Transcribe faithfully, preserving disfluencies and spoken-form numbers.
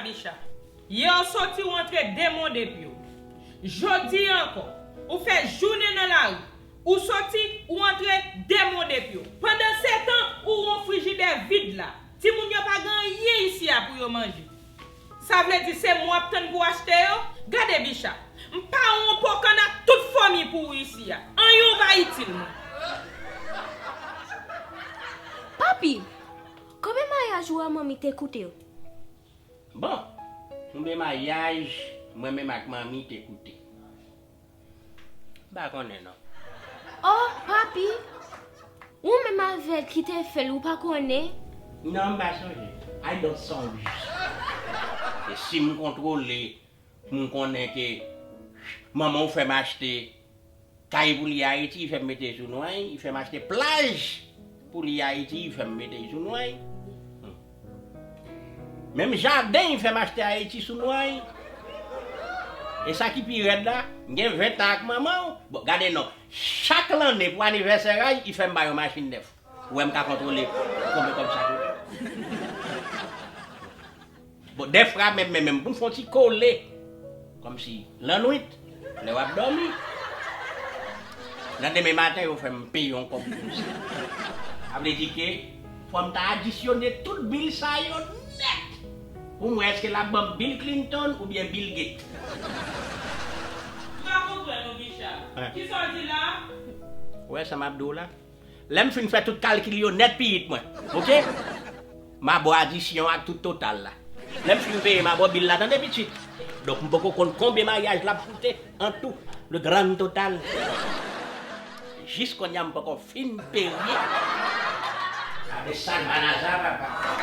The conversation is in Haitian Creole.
Bicha. Yè w soti, ou antre de mon de pye w. Jodi a ankò, ou fè jounen nan lari. Ou soti, ou antre de mon de pye w. Pandan se tan, ou wè yon frijidè vid la. Timoun yo pa gen anyen isi a pou yo manje. Sa vle di se mwen w ap tann pou w achte yo? Gade Bicha. M pa wè yon po kann ak tout fanmi pou ou isi a. Anyen w pa itil mwen. Papi, konbyen mayaj ou a manmi te koute w? Bon, konbyen mayaj mwen menm ak manmi te koute? M pa konnen non. Oh, papi, ou menm avè l ki te fè l ou pa konnen? Non, m pa sonje. I don't songe. E si m kontwole pou m konnen ke manman w fè m achte kay pou li Ayiti, li fè m mete sou nou, li fè m achte plaj pou li Ayiti, li fè m mete sou nou. Menm jaden li fè m achte Ayiti sou nou. E sa ki pi rèd la, m gen ven tan ak manman w. Bon, gade non, chak lanne pou anivèsè a, li fè m ba yon machin nèf. Ou wè m ka kontwole konbyen kòb sa koute. Bon, dèfwa menm, menm, menm pou m fè yon ti kole. Kòmsi, lannwit, lè w ap dòmi, nan demen maten, yo fè m peye yon kòb pou sa. Sa vle di ke fò m ta adisyone tout bil sa yo nèt pou m wè èske l ap ban m Bill Clinton oubyen Bill Gates. M pa konprann ou, Bicha. Kisa w di la a? Ou wè sa m ap di w la? Lè m fin fè tout kalkil yo nèt pitit mwen, oke? M a ba w adisyon ak tout total la. Lè m fin peye, m a ba w bil la, tande pitit. Donk, m poko konn konbyen maryaj la ap koute an tou, le grand total. Jis kounye a, m poko fin peye. Gade sa k banaza, papa.